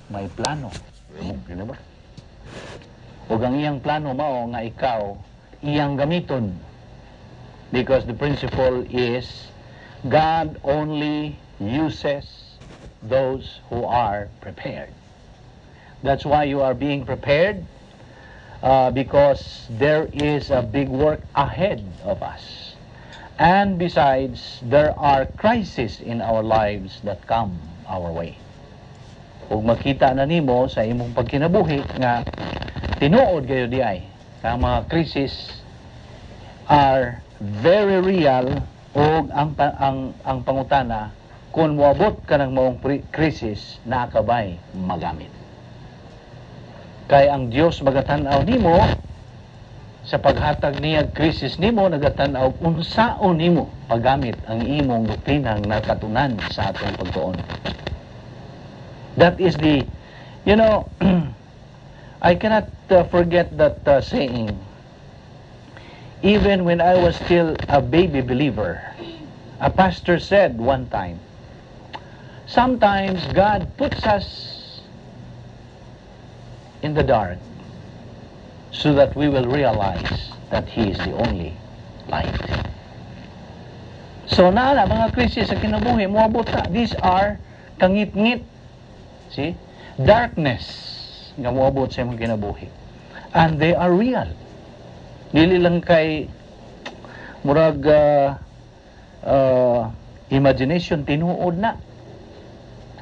May plano. Di ba? Ug ang iyang plano mao nga ikaw iyang gamiton. Because the principle is God only uses those who are prepared. That's why you are being prepared, because there is a big work ahead of us. And besides, there are crises in our lives that come our way. Ug makita na nimo sa imong pagkinabuhi nga tinuod kayo diay ang mga krisis are very real ug ang pangutana, kung moabot ka ng maong krisis, naa ka bay magamit? Kay ang Dios magatan-aw nimo sa paghatag niya krisis nimo, nagatan-aw unsaon nimo paggamit ang imong doktrinang nakatunan sa atong pagtuon. That is the you know I cannot forget that saying. Even when I was still a baby believer, a pastor said one time, "Sometimes God puts us in the dark so that we will realize that He is the only light." So naa na mga krisis sa kinabuhi, moabot na. These are kangit-ngit. See? Darkness nga moabot sa imong kinabuhi. And they are real. Dili lang kay murag imagination, tinuod na.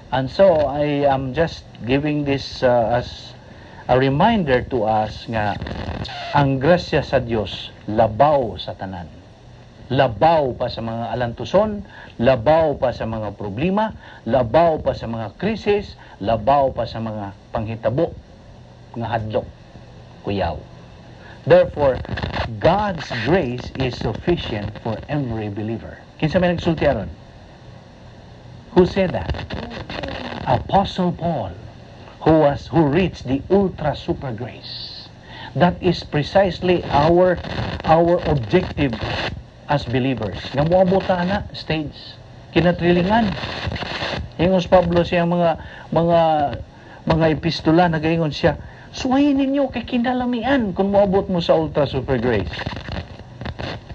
And so I am just giving this as a reminder to us nga ang grasya sa Dios labaw sa tanan. Labaw pa sa mga alantuson, labaw pa sa mga problema, labaw pa sa mga krisis, labaw pa sa mga panghitabo nga hadlok, kuyaw. Therefore, God's grace is sufficient for every believer. Kinsa may nagsulti aron? Who said that? Apostle Paul, who reached the ultra super grace. That is precisely our objective as believers. Nga moabot ta na stage kinatrilingan. Ingon si Pablo siya mga epistola, nagaingon siya, "Suwayin ninyo kay kinalamian kung moabot mo sa ultra super grace."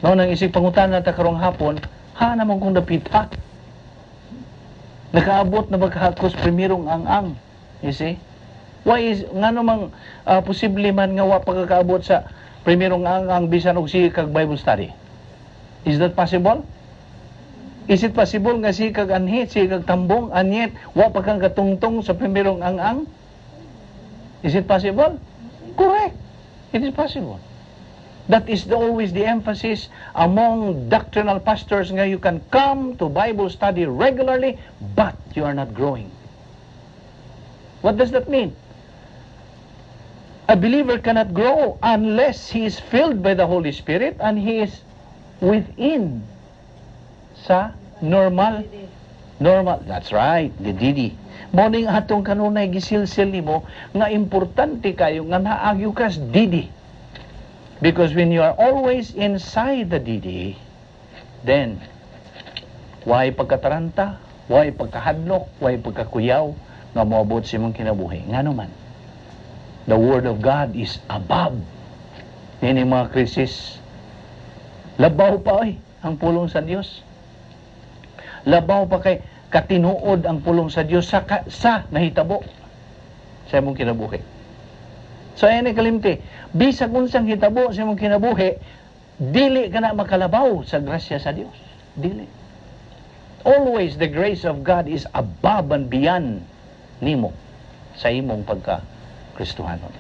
Mao nang isig pangutana ta karong hapon, ha naman kung dapita. Nakaabot na ba ka sa primerong ang-ang? You see? Why is ngano mang posible man nga wa pa kakaabot sa primerong ang-ang bisan og sige kag Bible study? Is that possible? Is it possible nga sige kag anhi, sige kag tambong, and yet wa pa kang katungtong sa primerong ang-ang? Is it possible? Correct. It is possible. That is always the emphasis among doctrinal pastors nga you can come to Bible study regularly, but you are not growing. What does that mean? A believer cannot grow unless he is filled by the Holy Spirit and he is within sa normal, that's right, the DD. Mao ning atong kanunay gisilsil nimo nga importante kayo nga naa gyud kas DD. Because when you are always inside the DD, then why pagkataranta, why pagkahadlok, why pagkakuyaw nga moabot sa imong kinabuhi? Ngano man, the Word of God is above ini mga krisis. Labaw pa oy ang pulong sa Dios. Labaw pa kay katinuod ang pulong sa Dios sa nahitabo sa imong kinabuhi. So ayan ni kalimti, bisag unsang hitabo sa imong kinabuhi, dili ka na makalabaw sa grasya sa Dios. Dili. Always the grace of God is above and beyond nimo sa imong pagka Kristohanon.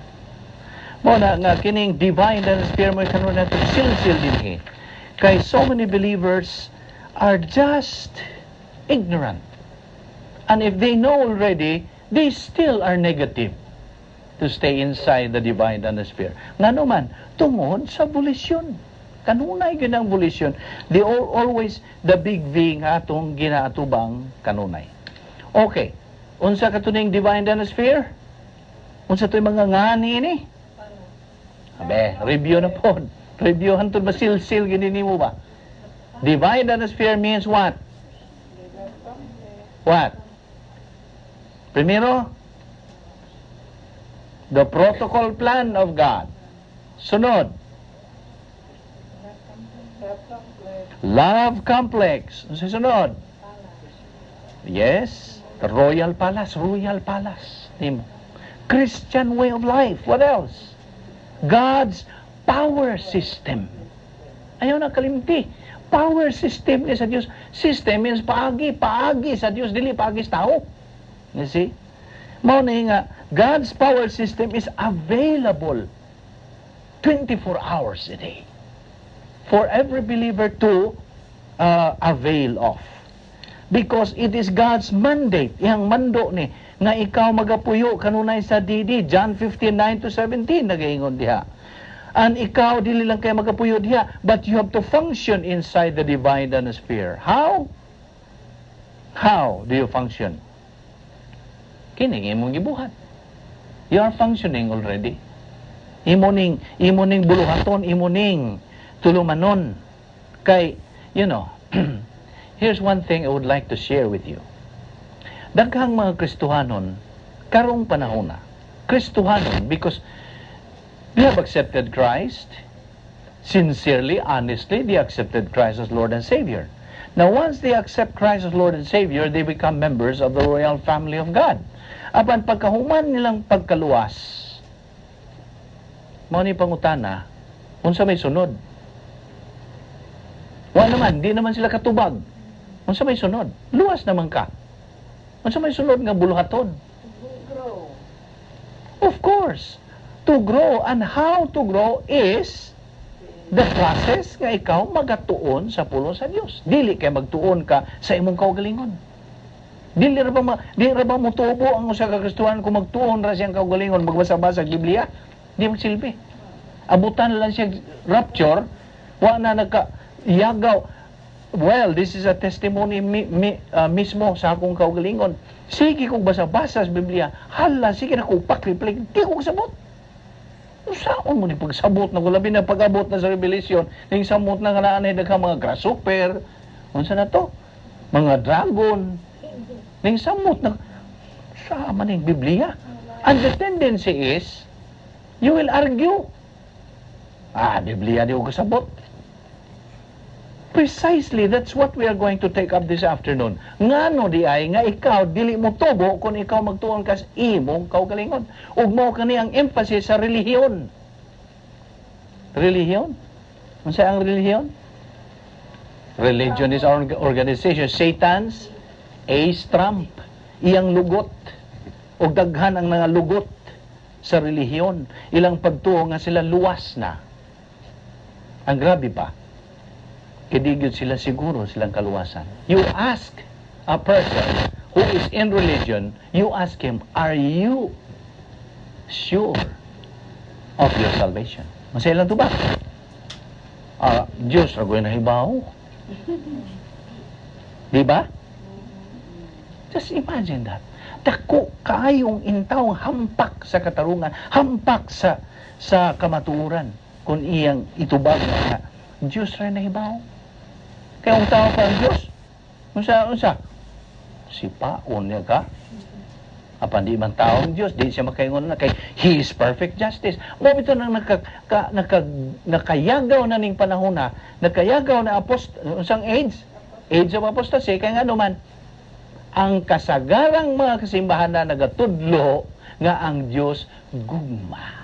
Mao na nga kining divine dynasphere mo kanon nato silsil dinhi. Kay so many believers are just ignorant. And if they know already, they still are negative to stay inside the divine dynasphere. Ngano man, tungod sa volition. Kanunay gyud ang volition. They all, always the big V nga atong ginaatubang kanunay. Okay. Unsa katuning divine dynasphere? Unsa to'y mga ngani ni? Abe, review na po. Review hantod masilsil gini nimo ba? Divine dynasphere means what? What? Primero, The protocol plan of God. Sunod. Love complex. Unsa sunod? Yes, the Royal Palace, Royal Palace. Nimo. Christian way of life. What else? God's power system. Ayaw na kalimti. Power system ni sa Dios. System means paagi, paagi sa Dios, dili paagi sa tao. You see? Mao na nga God's power system is available 24 hours a day for every believer to avail of. Because it is God's mandate, iyang mando ni, nga ikaw magapuyo kanunay sa DD. John 15:9 to 17, nagaingon diha. And ikaw, dili lang kayo magapuyo diha, but you have to function inside the divine sphere. How? How do you function? Kini imong gibuhat. You are functioning already. Imo ning buluhaton, imo ning tulumanon. Kay, here's one thing I would like to share with you. Daghang mga Kristohanon karong panahon na. Kristohanon because they have accepted Christ sincerely, honestly, they accepted Christ as Lord and Savior. Now, once they accept Christ as Lord and Savior, they become members of the royal family of God. Apan pagkahuman nilang pagkaluwas, mao ni pangutana, unsa may sunod? Wa naman, di naman sila katubag. Unsa may sunod? Luwas naman ka. Unsa may sunod nga buluhaton? Grow. Of course, to grow, and how to grow is the process nga ikaw magatuon sa pulong sa Dios. Dili kay magtuon ka sa imong kaugalingon. Dili ra ba motubo ang usa ka Kristohanon kung magtuon ra siyang kaugalingon, magbasa-basa sa Biblia? Di magsilbi. Abutan lang siya rapture, wa na nagka yagaw. Well, this is a testimony mismo sa akong kaugalingon. Sige kong basa-basa sa Biblia, hala, sige na kong pakli-plik, di ko kasabot. Unsaon mo ni pagsabot na kung labi na pag-abot na sa Revelation, ning samot na nga naa daghang mga grasshopper, unsa na to? Mga dragon. Ning samot na sa man ning Biblia. And the tendency is you will argue. "Ah, Biblia, di ko kasabot." Precisely, that's what we are going to take up this afternoon. Ngano di ay nga ikaw dili mo tubo kung ikaw magtuon kas imong kaugalingon? Ug mao kani ang emphasis sa relihiyon. Relihiyon? Unsa ang relihiyon? Religion is our organization. Satan's ace trump. Iyang lugot. Ug daghan ang mga lugot sa relihiyon. Ilang pagtuo nga sila luwas na. Ang grabe pa, kay di gyud sila siguro silang kaluwasan. You ask a person who is in religion, you ask him, "Are you sure of your salvation?" Masaya lang to ba? "Ah, Diyos, ra goy nahibaw." Di ba? Just imagine that. Dako kaayong intawong hampak sa katarungan, hampak sa kamatuoran kung iyang itubag nga "Diyos ra nahibaw." Kaya kung tao pa ang Diyos, unsa unsa? Sipaon niya ka. Apan di man tao ang Diyos, di siya makaingon na kay He is perfect justice. Mao bitaw nang nakayagaw na ning panahon na, nakayagaw na unsang age? Age of apostasy, kay nga man, ang kasagarang mga kasimbahan na nagatudlo nga ang Diyos gugma.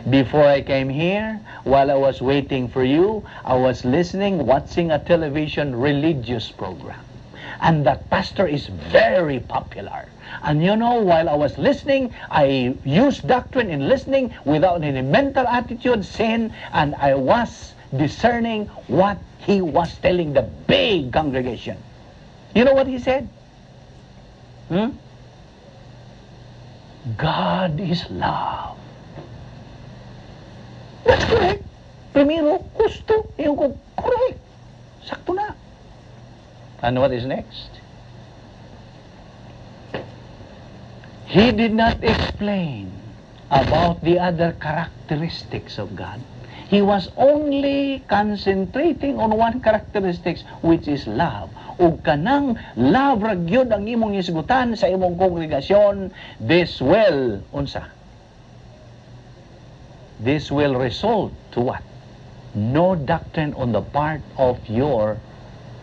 Before I came here, while I was waiting for you, I was listening, watching a television religious program. And that pastor is very popular. And while I was listening, I used doctrine in listening without any mental attitude, sin, and I was discerning what he was telling the big congregation. You know what he said? Hmm? God is love. That's correct. Primero, husto. Yung ko, correct. Sakto na. And what is next? He did not explain about the other characteristics of God. He was only concentrating on one characteristics, which is love. Ug kanang love ra gyud ang imong isgutan sa imong kongregasyon, this will unsa? This will result to what? No doctrine on the part of your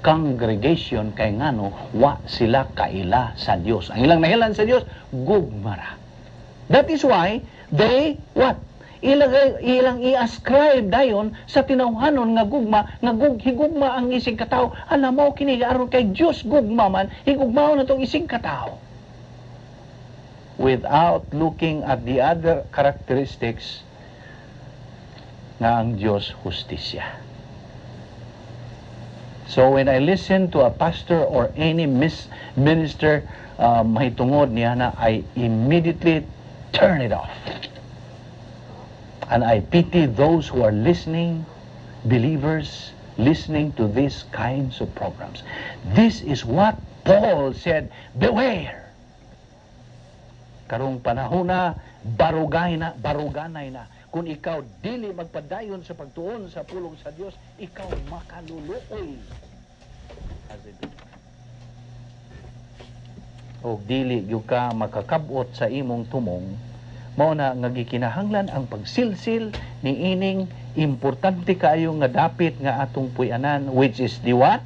congregation, kay ngano, wa sila kaila sa Dios. Ang ilang nahilan sa Dios, gugma ra. That is why they what? Ilang i-ascribe dayon sa tinawhanon nga gugma, nga higugma ang isig katawo. Alam mo kini, aron kay Dios gugma man, higugmaon na tong isig katawo. Without looking at the other characteristics nga ang Dios hustisya. So when I listen to a pastor or any minister mahitungod niya na, I immediately turn it off. And I pity those who are listening, believers listening to these kinds of programs. This is what Paul said, "Beware." Karong panahon na, barugay na, baruganay na. Kung ikaw dili magpadayon sa pagtuon sa pulong sa Dios, ikaw makaluluoy as a believer. O dili gyud ka makakabot sa imong tumong. Mao na nga gikinahanglan ang pagsilsil ni ining importante kaayo nga dapit nga atong puy-anan, which is the what?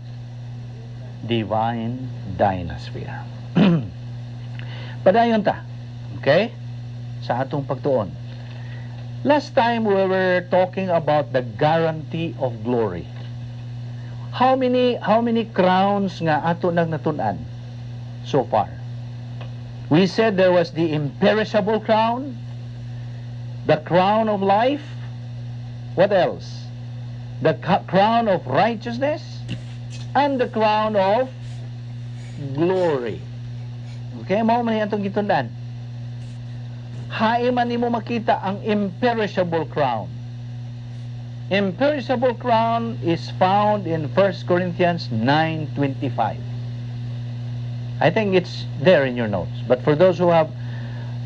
Divine Dynasphere. Padayon ta. Okay? Sa atong pagtuon. Last time we were talking about the guarantee of glory. How many crowns nga ato nang natun-an so far? We said there was the imperishable crown, the crown of life. What else? The crown of righteousness and the crown of glory. Okay, mao man atong gitun-an. Hain man nimo makita ang imperishable crown? Imperishable crown is found in 1 Corinthians 9:25. I think it's there in your notes. But for those who have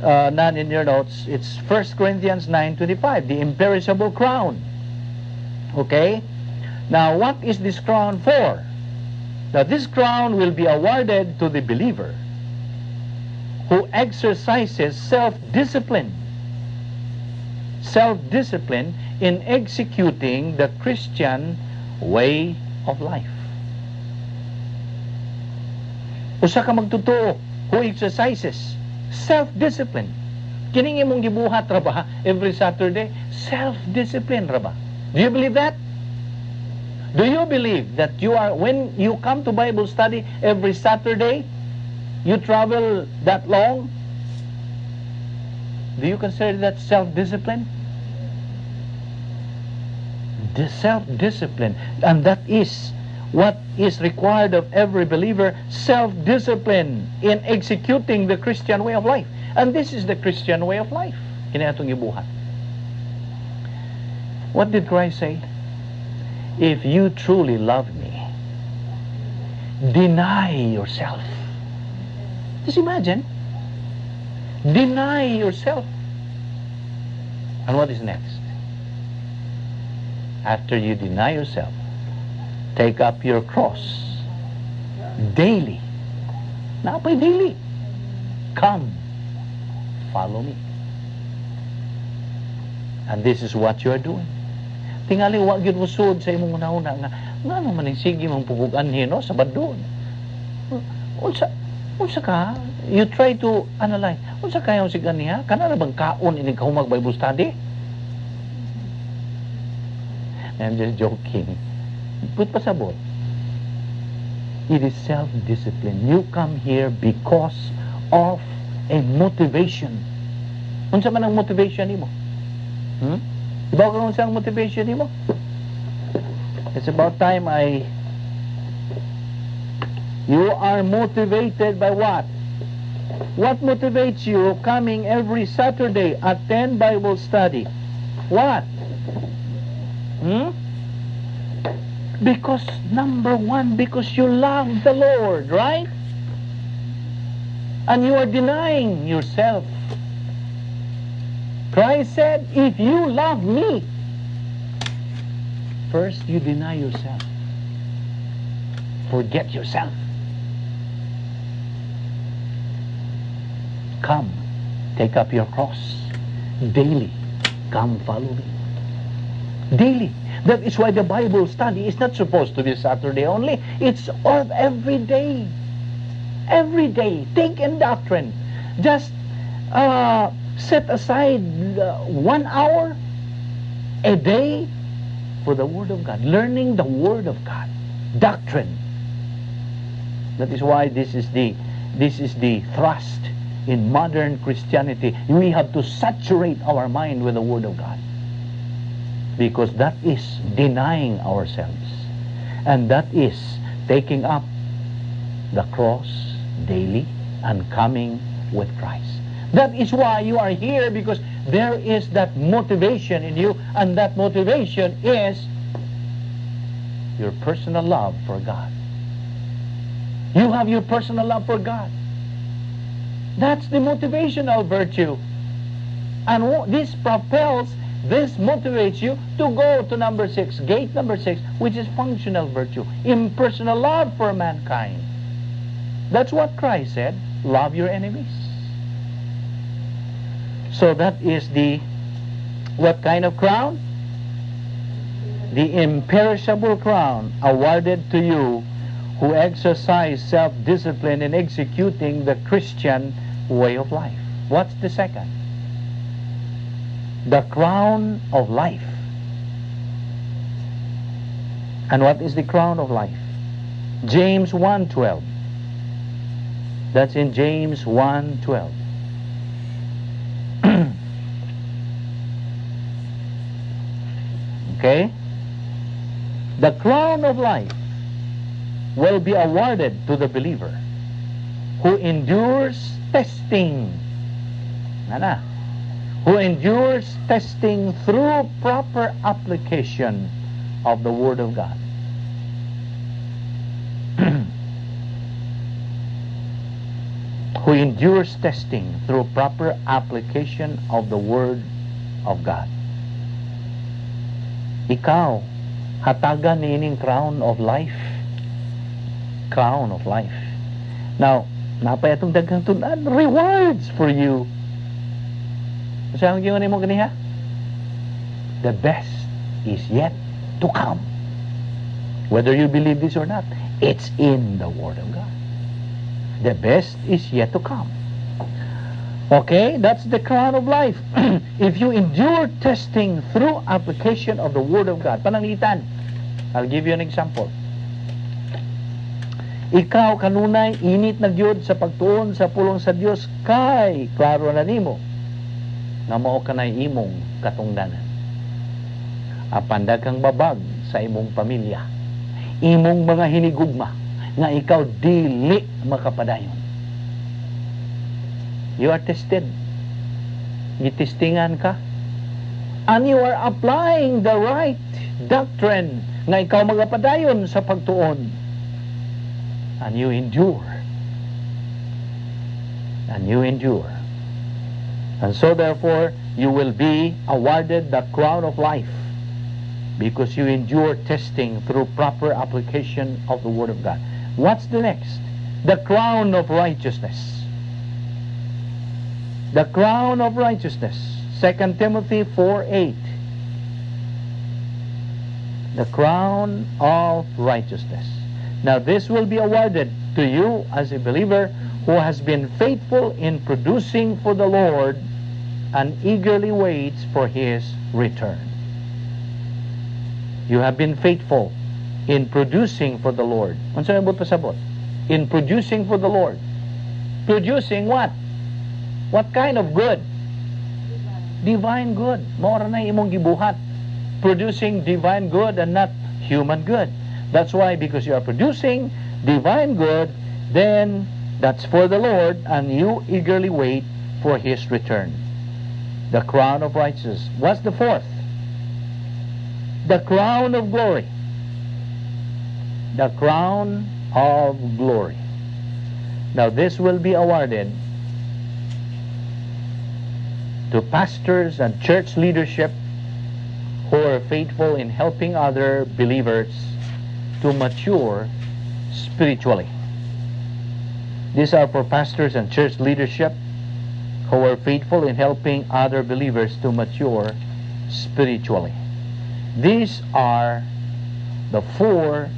none in your notes, it's 1 Corinthians 9:25, the imperishable crown. Okay? Now, what is this crown for? Now, this crown will be awarded to the believer who exercises self-discipline. Self-discipline in executing the Christian way of life. Usa ka magtotoo who exercises self-discipline. Kining imong gibuhat ra ba every Saturday? Self-discipline ra ba? Do you believe that? Do you believe that you are when you come to Bible study every Saturday, you travel that long? Do you consider that self-discipline? The self-discipline, and that is what is required of every believer, self-discipline in executing the Christian way of life. And this is the Christian way of life. Kini atong gibuhat. What did Christ say? "If you truly love me, deny yourself." Just imagine. Deny yourself. And what is next? After you deny yourself, take up your cross daily. Naa pay daily. Come, follow me. And this is what you are doing. Tingali wa gyud mosud sa imong una-una nga ngano man ning sige mong pugug-anhi, no, sa Sabado. Unsa ka? You try to analyze. Unsa kaya ang sige niya? Kana ra bang kaon inig kahumag Bible study? I'm just joking. But pasabot. It is self-discipline. You come here because of a motivation. Unsa man ang motivation nimo? Hmm? Ibaw ka unsa ang motivation nimo? It's about time I. You are motivated by what? What motivates you coming every Saturday, attend Bible study? What? Hmm? Because, number one, because you love the Lord, right? And you are denying yourself. Christ said, "If you love me, First, you deny yourself. Forget yourself. Come, take up your cross daily. Come, follow me. Daily. That is why the Bible study is not supposed to be Saturday only. It's all every day. Every day. Take in doctrine. Just set aside 1 hour a day for the Word of God. Learning the Word of God. Doctrine. That is why this is the thrust in modern Christianity. We have to saturate our mind with the Word of God. Because that is denying ourselves. And that is taking up the cross daily and coming with Christ. That is why you are here, because there is that motivation in you, and that motivation is your personal love for God. You have your personal love for God. That's the motivational virtue. And this propels, this motivates you to go to number 6, gate number 6, which is functional virtue, impersonal love for mankind. That's what Christ said: "Love your enemies." So that is the, what kind of crown? The imperishable crown awarded to you who exercise self-discipline in executing the Christian way of life. What's the second? The crown of life. And what is the crown of life? James 1:12. That's in James 1:12. Okay? The crown of life will be awarded to the believer who endures testing. Nana. Who endures testing through proper application of the Word of God. Who endures testing through proper application of the Word of God. Ikaw, hatagan niining crown of life. Crown of life. Now, naa pay atong daghang tun-an, rewards for you. Sa ang giingon nimo ganiha? The best is yet to come. Whether you believe this or not, it's in the Word of God. The best is yet to come. Okay, that's the crown of life. If you endure testing through application of the Word of God. Pananglitan, I'll give you an example. Ikaw kanunay init na gyud sa pagtuon sa pulong sa Dios kay klaro na nimo nga mao kanay imong katungdanan. Apan daghang babag sa imong pamilya, imong mga hinigugma nga ikaw dili makapadayon. You are tested. Gitestingan ka. And you are applying the right doctrine nga ikaw magapadayon sa pagtuon. And you endure. And you endure. And so therefore, you will be awarded the crown of life because you endure testing through proper application of the Word of God. What's the next? The crown of righteousness. The crown of righteousness. 2 Timothy 4:8. The crown of righteousness. Now this will be awarded to you as a believer who has been faithful in producing for the Lord and eagerly waits for His return. You have been faithful in producing for the Lord. Unsa may buot pasabot? In producing for the Lord. Producing what? What kind of good? Divine good. Mao na imong gibuhat. Producing divine good and not human good. That's why, because you are producing divine good, then that's for the Lord and you eagerly wait for His return. The crown of righteousness. What's the fourth? The crown of glory. The crown of glory. Now this will be awarded to pastors and church leadership who are faithful in helping other believers to mature spiritually. These are for pastors and church leadership who are faithful in helping other believers to mature spiritually. These are the four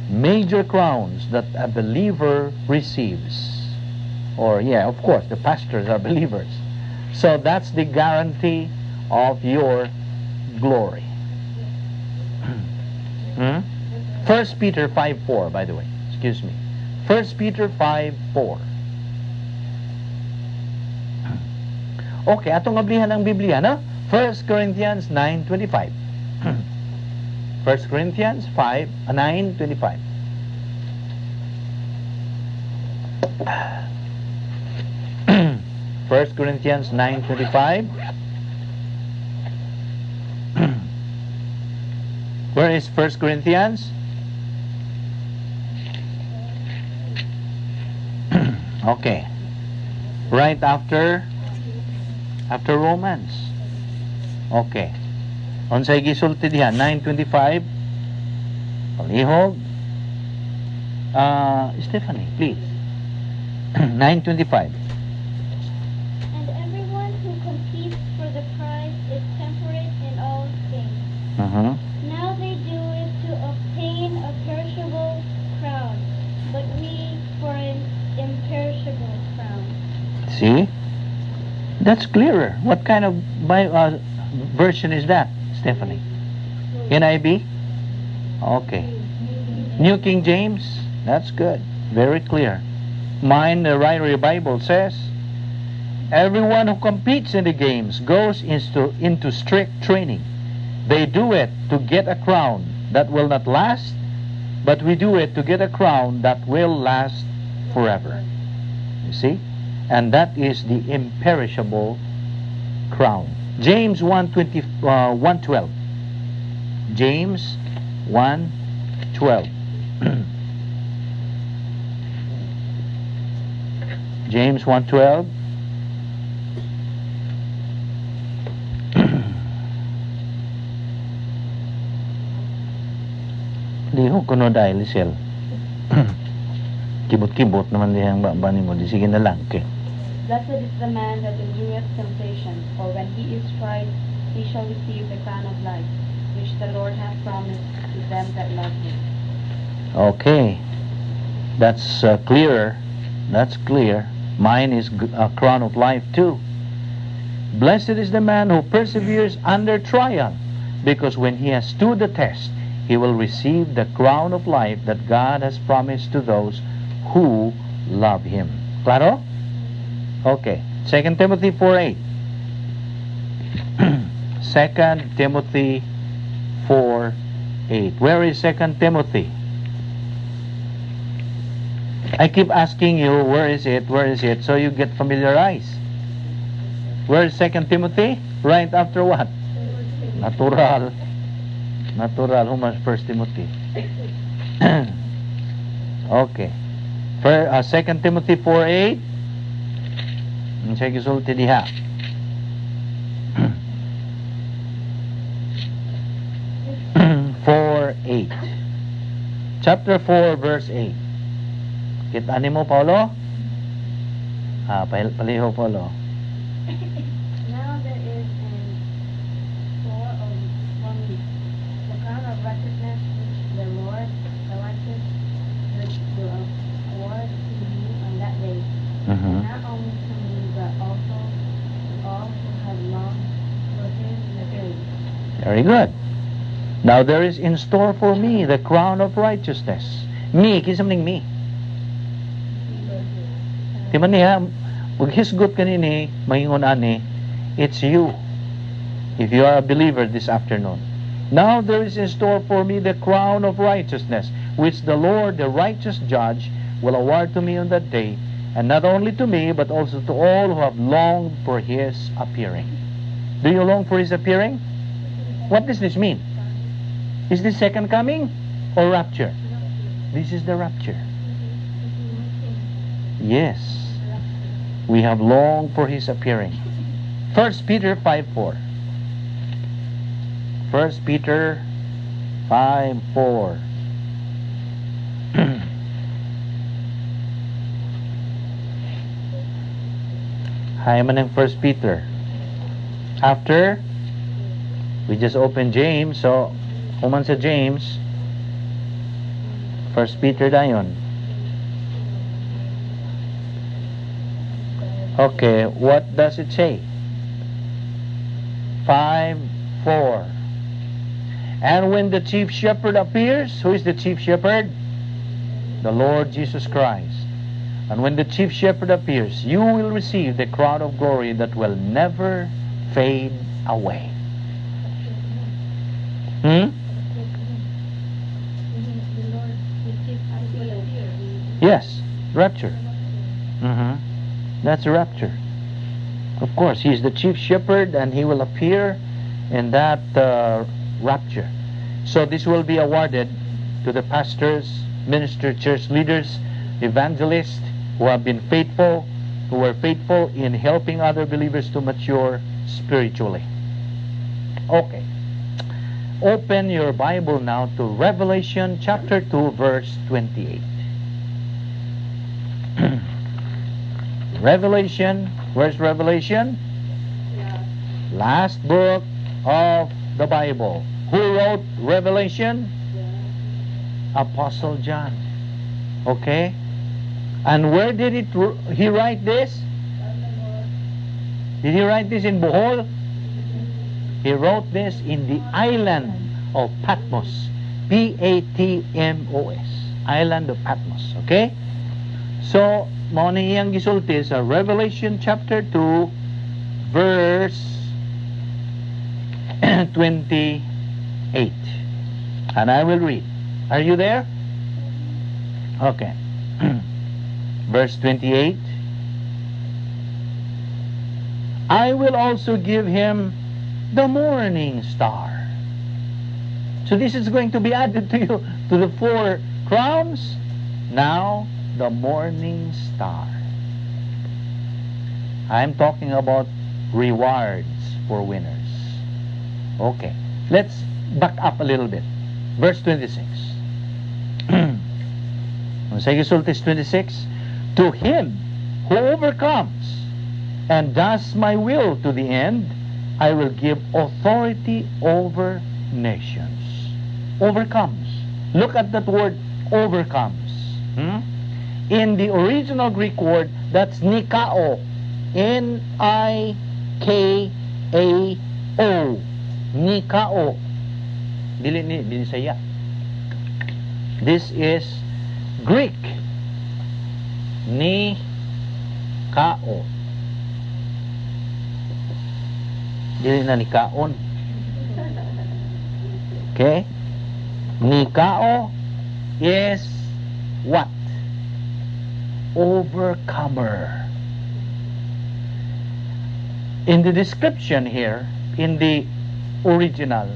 major crowns that a believer receives. Or, yeah, of course, the pastors are believers. So that's the guarantee of your glory. 1 Peter 5:4, by the way. Excuse me. 1 Peter 5:4. Okay, atong ablihan ang Biblia, no? 1 Corinthians 9:25. 1 Corinthians 5, 9:25. 1 Corinthians 9:25. Where is 1 Corinthians? Okay. Right after Romans. Okay. Unsay gisulti diha 9:25? Palihog. Stephanie, please. 9:25. And everyone who competes for the prize is temperate in all things. Now they do it to obtain a perishable crown, but we for an imperishable crown. See? That's clearer. What kind of version is that, Stephanie? NIV? Okay. New King James? That's good. Very clear. Mine, the Ryrie Bible says, everyone who competes in the games goes into strict training. They do it to get a crown that will not last, but we do it to get a crown that will last forever. You see? And that is the imperishable crown. James 1:20, 1:12. James 1:12. James 1:12. Lihok kuno dahil, Lisel. Kibot-kibot naman dihang ba nimo. Di sige na lang. Okay. Blessed is the man that endureth temptation, for when he is tried, he shall receive the crown of life, which the Lord hath promised to them that love him. Okay. That's clearer. That's clear. Mine is a crown of life too. Blessed is the man who perseveres under trial, because when he has stood the test, he will receive the crown of life that God has promised to those who love him. Claro? Okay. 2 Timothy 4:8. 2 Timothy 4:8. Where is 2 Timothy? I keep asking you, where is it? Where is it? So you get familiarized. Where is 2 Timothy? Right after what? Natural. Natural. Who must 1 Timothy? Okay. For, 2 Timothy 4:8. Unsay gisulti diha? 4:8. Chapter 4, verse 8. Kita nimo, Paulo? Ah, paliho, Paulo. Now there is in store for me the crown of righteousness, which the Lord, the righteous judge, will award to me on that day. And not only to me, but also to all who have longed for his appearing. Very good. Now there is in store for me the crown of righteousness. Me, kinsa man ning me? Di man niya, maghisgot kanini, maingon ani, it's you. If you are a believer this afternoon. Now there is in store for me the crown of righteousness, which the Lord, the righteous judge, will award to me on that day, and not only to me, but also to all who have longed for his appearing. Do you long for his appearing? What does this mean? Is this second coming or rapture? This is the rapture. Yes. We have longed for his appearing. 1 Peter 5:4. 1 Peter 5:4. Hay man ang 1 Peter. After, we just opened James, so human sa James, 1 Peter dayon. Okay, what does it say? 5:4. And when the chief shepherd appears, who is the chief shepherd? The Lord Jesus Christ. And when the chief shepherd appears, you will receive the crown of glory that will never fade away. Yes, rapture. That's a rapture. Of course, he is the chief shepherd and he will appear in that rapture. So this will be awarded to the pastors, minister, church leaders, evangelists who have been faithful, who were faithful in helping other believers to mature spiritually. Okay. Open your Bible now to Revelation chapter 2, verse 28. Revelation, where's Revelation? Yeah. Last book of the Bible. Who wrote Revelation? Yeah. Apostle John. Okay? And where did he write this? Did he write this in Bohol? He wrote this in the island of Patmos. P-A-T-M-O-S. Island of Patmos. Okay? So, mao ni iyang gisulti sa Revelation chapter 2, verse 28. And I will read. Are you there? Okay. Verse 28. I will also give him the morning star. So this is going to be added to you, to the four crowns. Now, the morning star. I'm talking about rewards for winners. Okay, let's back up a little bit. Verse 26. Unsay gisulti 26? To him who overcomes and does my will to the end, I will give authority over nations. Overcomes. Look at that word, overcomes. In the original Greek word, that's nikao. N-I-K-A-O. Nikao. Dili ni Binisaya. This is Greek. Nikao. Dili na nikaon. Okay? Nikao is what? Overcomer. In the description here, in the original,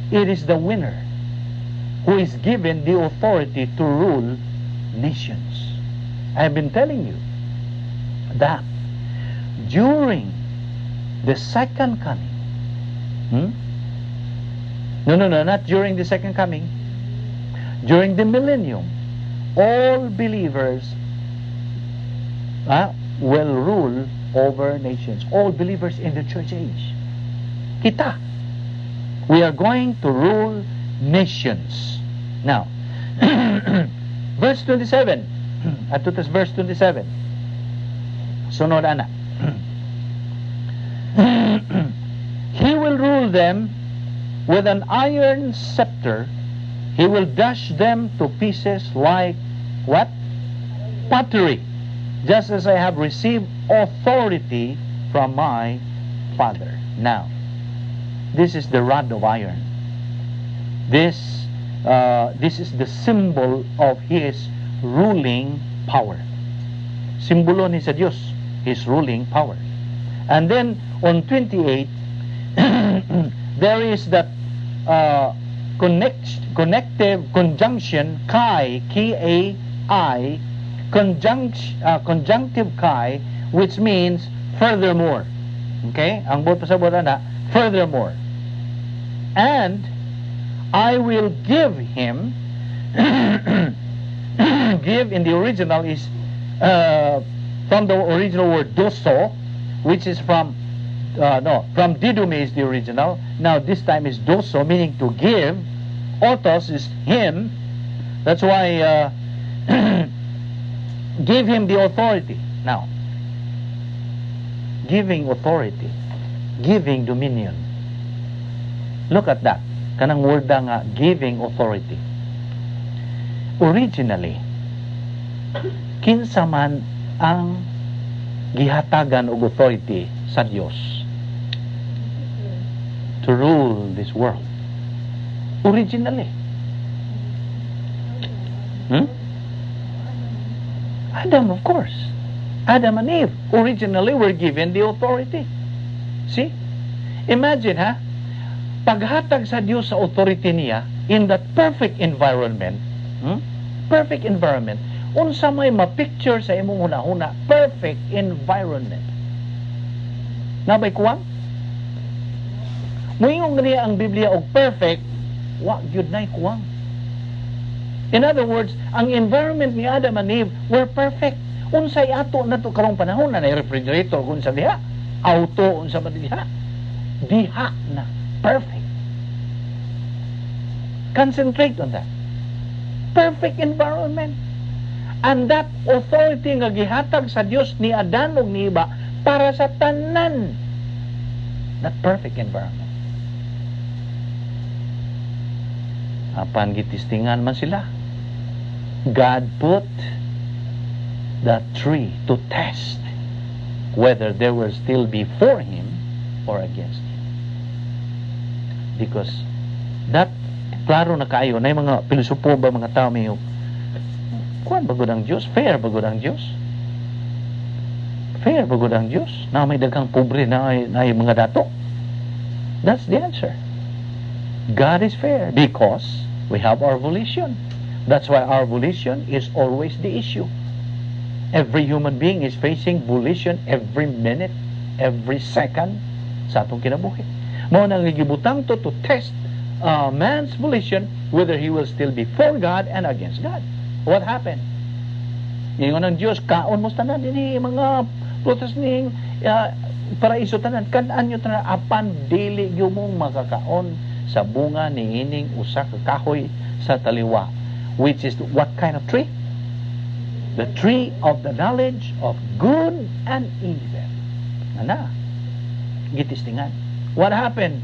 it is the winner who is given the authority to rule nations. I have been telling you that during the second coming, No, not during the second coming. During the millennium, all believers will rule over nations. All believers in the church age. Kita. We are going to rule nations. Now, verse 27. Ato tas verse 27. Sunod ana. He will rule them with an iron scepter. He will dash them to pieces like what? Pottery. Just as I have received authority from my Father. Now, this is the rod of iron. This is the symbol of His ruling power. Simbolo ni sa Dios, His ruling power. And then, on 28, there is that connective conjunction, kai, K-A-I, conjunctive kai, which means furthermore. Okay? Ang buot pasabot na, furthermore. And I will give him, give in the original is from the original word doso, which is from, no, from didomi is the original. Now this time is doso, meaning to give. Autos is him. That's why give him the authority. Now, giving authority, giving dominion. Look at that. Kanang word nga giving authority. Originally, kinsa man ang gihatagan og authority sa Dios to rule this world? Originally. Adam, of course. Adam and Eve originally were given the authority. See? Imagine, ha? Paghatag sa Dios sa authority niya in that perfect environment, Perfect environment, unsa may ma-picture sa imong hunahuna, perfect environment? Naa bay kuwang? Moingon niya ang Biblia og perfect, wa gyud nay kuwang. In other words, ang environment ni Adam and Eve were perfect. Unsay ato na to karong panahon na refrigerator kung sa diha, auto unsa ba diha? Diha na perfect. Concentrate on that. Perfect environment. And that authority nga gihatag sa Dios ni Adan ug ni Eva para sa tanan. That perfect environment. Apan gitistingan man sila. God put the tree to test whether they were still before Him or against Him. Because that, klaro na kaayo, na yung mga pilosopo ba, mga tao may kuan ba gud ang Dios? Fair ba gud ang Dios? Fair ba gud ang Dios? Na may daghang pobre na may mga dato? That's the answer. God is fair because we have our volition. That's why our volition is always the issue. Every human being is facing volition every minute, every second sa atong kinabuhi. Mao nang gibutang to test man's volition, whether he will still be for God and against God. What happened? Ingon ang Dios, kaon mo tanan dinhi mga prutas ning paraiso tanan, kan-an nyo tanan, apan dili gyud mong makakaon sa bunga ni ining usa ka kahoy sa taliwa, which is what kind of tree? The tree of the knowledge of good and evil. Ana, gitistingan. What happened?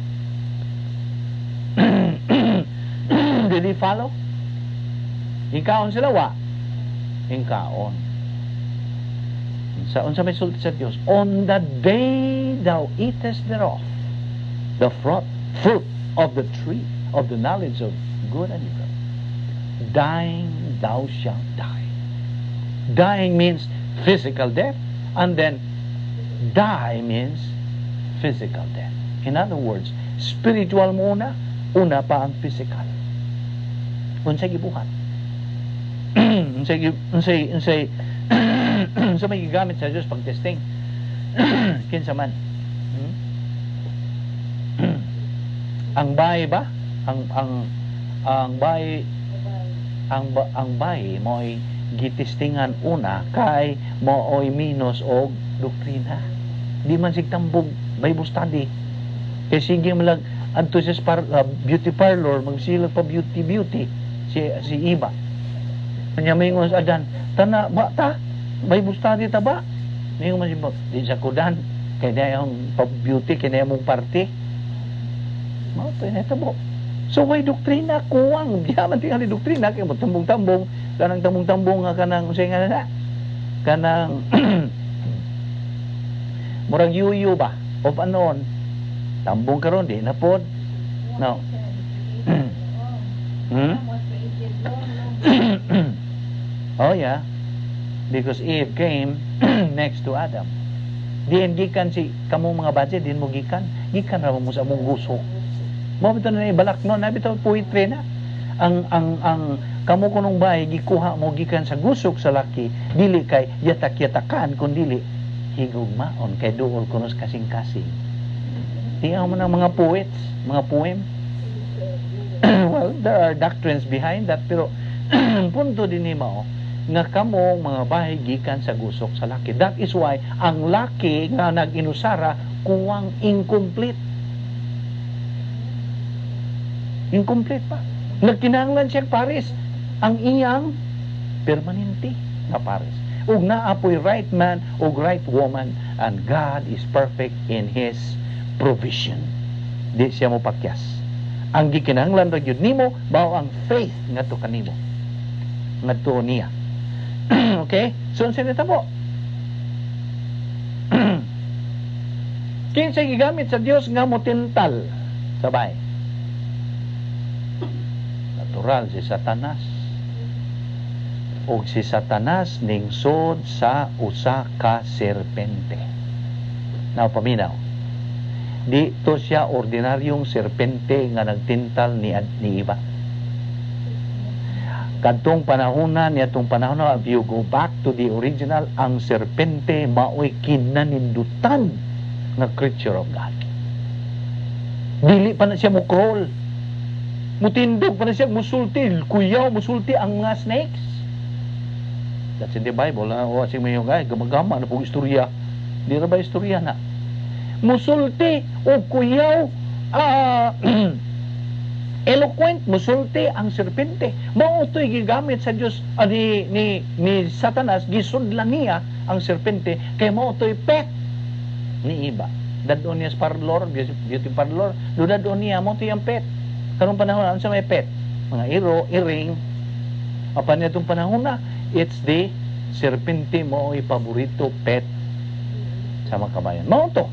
Did he follow? Hingkaon sila, wa? Hingkaon. Sa unsa may sulti sa Dios? On the day thou eatest thereof, the fruit of the tree of the knowledge of good and evil, dying thou shalt die. Dying means physical death, and then die means physical death. In other words, spiritual muna, una pa ang physical. Unsay gibuhat? Unsay may gigamit sa Dios pag-testing? Kinsa man? Ang bay ba? Ang bay ang bay mo'y gitestingan una kay mooy minus og doktrina. Di man sig tambog Bible study. Kay sige man lang adto sa beauty parlor, magsilag pa beauty beauty si Iba. Kanya maingon sa Adan, tana ba ta? Bible study ta ba? Maingon man si Bob, di sa kudan kay na yung pa beauty kay na mong party. Mao to inetabo. So way doktrina kuwang, di man tingali doktrina kay mo tambong-tambong kanang tambong-tambong nga kanang unsay nga na kanang murag yuyo ba of anon tambong karon di na pod. No. Oh yeah, because Eve came next to Adam. Diin gikan si kamong mga budget, diin mo gikan, gikan ra mo sa among gusok. Mao bitaw na ibalak no, na bitaw poetry na. Ang kamo kunong bay gikuha mo gikan sa gusok sa laki, dili kay yatak-yatakan kun dili higugmaon kay duol kuno sa kasing-kasing. Tiyaw mo ng mga poets, mga poem. Well, there are doctrines behind that, pero punto din ni mao nga kamo mga babae gikan sa gusok sa laki. That is why ang laki nga nag-inusara kuwang, incomplete. Incomplete pa. Nagkinahanglan siya pares ang iyang permanente nga pares. Ug naa po'y right man ug right woman, and God is perfect in His provision. Di siya mo pakyas. Ang gikinahanglan ra gyud nimo mao ang faith ngadto kanimo. Ngadto niya. Okay? So unsa nitabo? Kinsa gigamit sa Dios nga motintal sa babae? Natural, si Satanas. Og si Satanas ningsod sa usa ka serpente. Now, paminaw. Di to siya ordinaryong serpente nga nagtintal ni Eva. Kadtong panahona niya, tong panahon na, if you go back to the original, ang serpente maoy kinanindutan nga creature of God. Dili pa na siya mo crawl. Mutindog pa na siya, musulti, kuyaw, musulti ang mga snakes. That's in the Bible. Ha? O, asing may yung, ay, gamagama na pong istorya. Di ra ba istorya na? Musulti o kuyaw, eloquent, musulti ang serpente. Mao to'y gigamit sa Dios ni Satanas, gisudlan niya ang serpente kay mao to'y pet ni Eva. Dadon niya sa parlor, beauty parlor, dadon niya mao to'y ang pet. Karong panahon unsa may pet? Mga iro, iring. Apan niya itong panahon na, it's the serpente mo ay paborito pet sa mga kabayan. Mao to,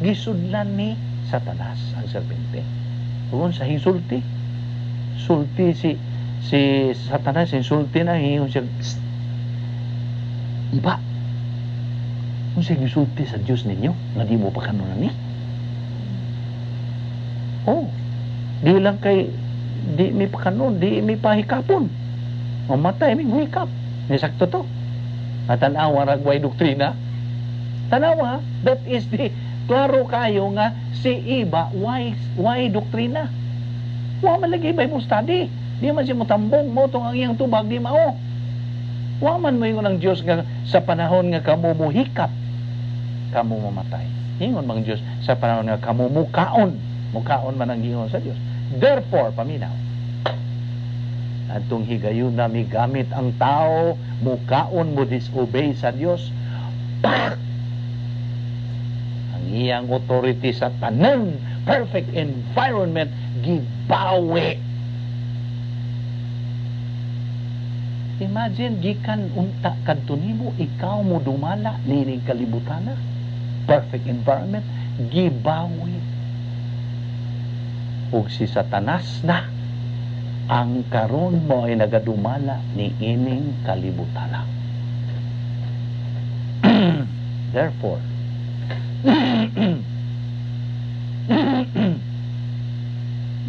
gisudlan ni Satanas ang serpente. Kung sa hinsulti, sulti si Satanas, hinsulti na, hingon siya, "Psst, iba, kung siya gisulti sa Diyos ninyo, nga di mo pa kanunan ni." Oh, di lang kay, di mi pakanon, di mi pahikapon. Mamatay mi hikap. Ni sakto to. Matanawa ragway doktrina. Tanawa, that is the, klaro kayo nga si Eva, why doktrina? Wa man lagi Bible study. Di man siya motambong mo tong ang iyang tubag di mao. Wa man mo ingon ang Dios nga sa panahon nga kamo mohikap, kamo mamatay. Ingon mang Dios sa panahon nga kamo mukaon, mukaon man ang giingon sa Dios. Therefore, paminaw. Atong higayon na migamit ang tao, mukaon mo disobey sa Dios, pak! Ang iyang authority sa tanan perfect environment gibawi. Imagine, gikan unta kadto nimo, ikaw mo dumala nining kalibutana. Perfect environment, gibawi. Ug si Satanas na ang karon mo ay nagadumala ni ining kalibutana. Therefore,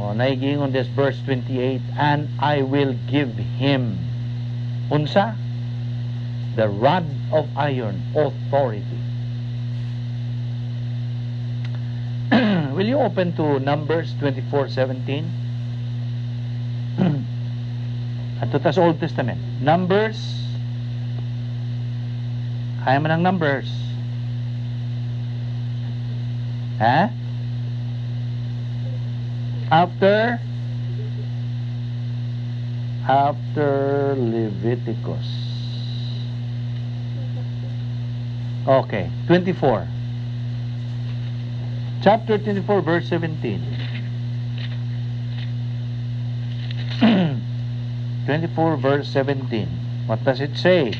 mo naiging on this verse 28, and I will give him unsa? The rod of iron, authority. Will you open to Numbers 24:17? Ato tas Old Testament. Numbers. Kaya man ang Numbers. Ha? After Leviticus. Okay, 24. Chapter 24, verse 17. 24, verse 17. What does it say?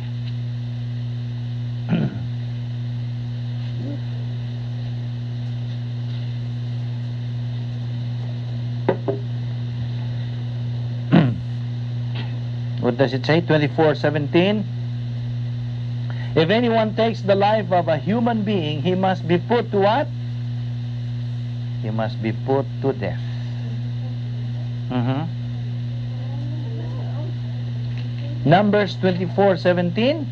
What does it say? 24:17. If anyone takes the life of a human being, he must be put to what? He must be put to death. Numbers 24:17.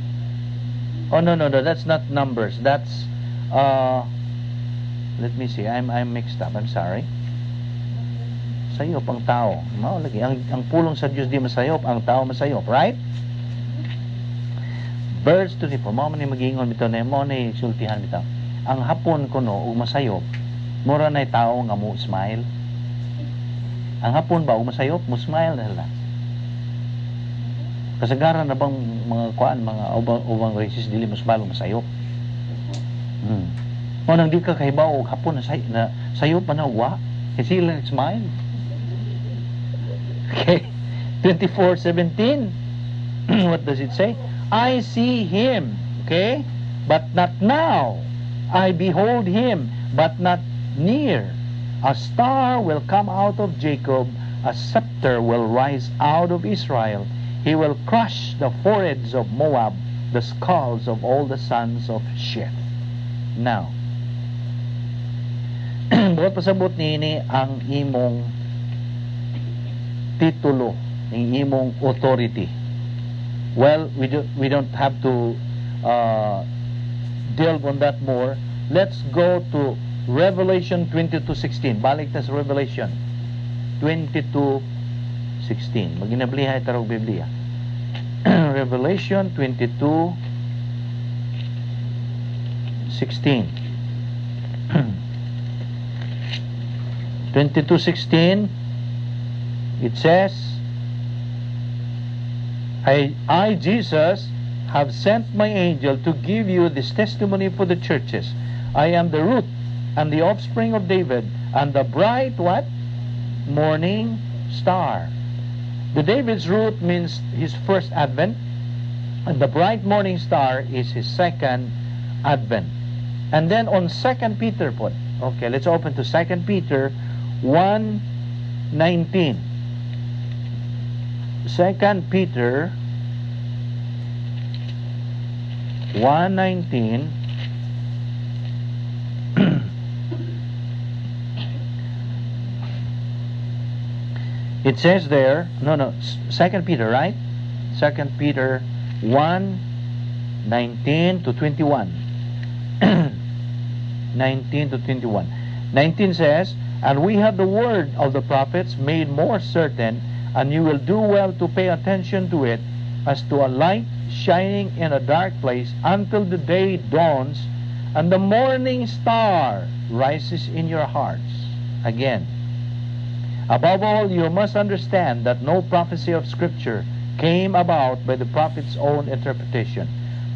Oh, no, that's not Numbers. That's let me see. I'm mixed up. I'm sorry. Sayop ang tao. Mao lagi ang pulong sa Dios di masayop, ang tao masayop, right? Verse 24, mao man ni magiingon bitaw na mo ni sultihan bitaw. Ang Hapon kuno ug masayop, mura nay tao nga mo smile. Ang Hapon ba ug masayop, mo smile na sila. Kasagaran na bang mga kuan, mga ubang races dili mo smile ug masayop. Mo nang di ka kahibaw og Hapon na sayop pa na wa, kasi sila smile. Okay. 24:17. What does it say? I see him, okay? But not now. I behold him, but not near. A star will come out of Jacob, a scepter will rise out of Israel. He will crush the foreheads of Moab, the skulls of all the sons of Sheth. Now, buot pasabot niini ang imong titulo, ang imong authority. Well, we don't have to delve on that more. Let's go to Revelation 22:16. Balik ta sa Revelation 22:16. Maginablihay tarog Biblia. Revelation 22:16. 22:16, it says, I, Jesus, have sent my angel to give you this testimony for the churches. I am the root and the offspring of David and the bright what? Morning star. The David's root means his first advent, and the bright morning star is his second advent. And then on 2 Peter po. Okay, let's open to 2 Peter 1:19. 2 Peter 1:19. It says there, no, 2 Peter, right? 2 Peter 1:19 to 21. 19 to 21. 19 says, "And we have the word of the prophets made more certain, and you will do well to pay attention to it as to a light shining in a dark place until the day dawns and the morning star rises in your hearts." Again, "Above all, you must understand that no prophecy of Scripture came about by the prophet's own interpretation.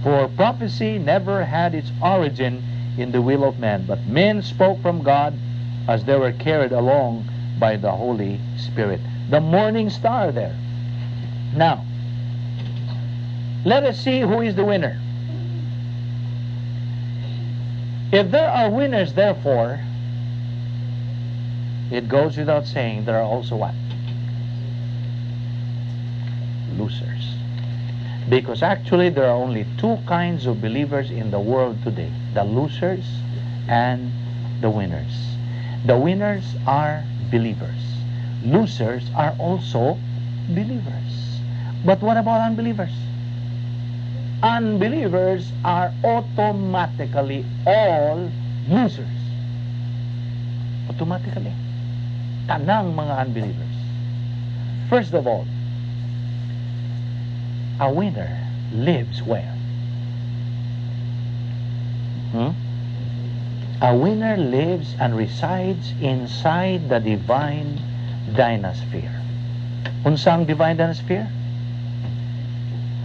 For prophecy never had its origin in the will of man, but men spoke from God as they were carried along by the Holy Spirit." The morning star there. Now, let us see who is the winner. If there are winners, therefore, it goes without saying there are also what? Losers. Because actually there are only two kinds of believers in the world today: the losers and the winners. The winners are believers. Losers are also believers. But what about unbelievers? Unbelievers are automatically all losers. Automatically. Tanang mga unbelievers. First of all, a winner lives where? A winner lives and resides inside the divine dynasphere. Unsang divine dynasphere?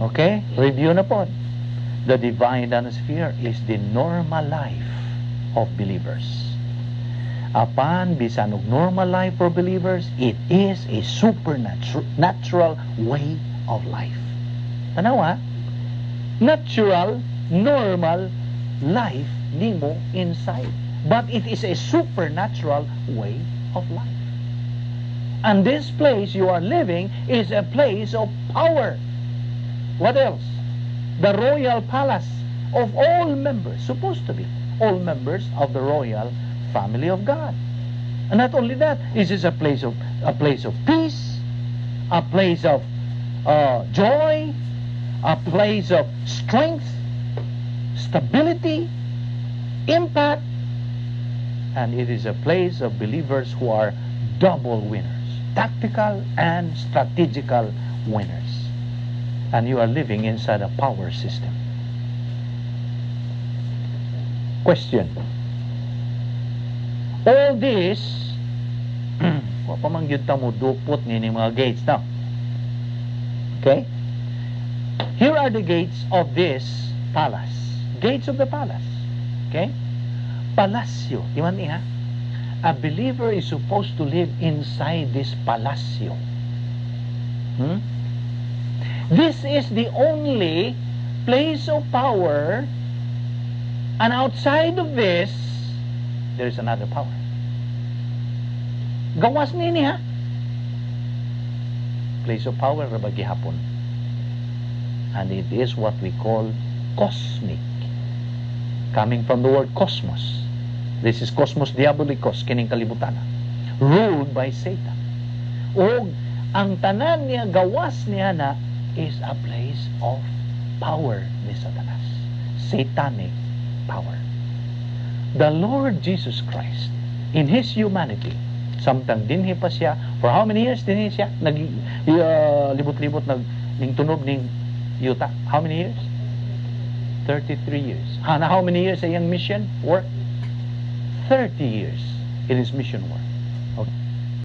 Okay, review na po. The divine dynasphere is the normal life of believers. Apan bisan og normal life for believers, it is a supernatural natural way of life. Tanawa, natural, normal life nimo inside. But it is a supernatural way of life. And this place you are living is a place of power. What else? The royal palace of all members, supposed to be all members of the royal family of God. And not only that, it is a place of peace, a place of joy, a place of strength, stability, impact, and it is a place of believers who are double winners. Tactical and strategical winners. And you are living inside a power system. Question. All this, wa pa man gyud ta mo dupot ni mga gates now. Okay? Here are the gates of this palace. Gates of the palace. Okay? Palasyo. Di man ha? A believer is supposed to live inside this palasyo. This is the only place of power, and outside of this, there is another power. Gawas nini ha? Place of power ra ba gihapon? And it is what we call cosmic. Coming from the word cosmos. This is cosmos diabolicos, kining kalibutan. Ruled by Satan. Og ang tanan niya gawas niya na is a place of power ni Satanas. Satanic power. The Lord Jesus Christ, in His humanity, samtang dinhi pa siya, for how many years dinhi siya? Nag, libot-libot, nag, ning tunob ning yuta. How many years? 33 years. Hana, how many years sa iyang mission work? 30 years in his mission work. Okay.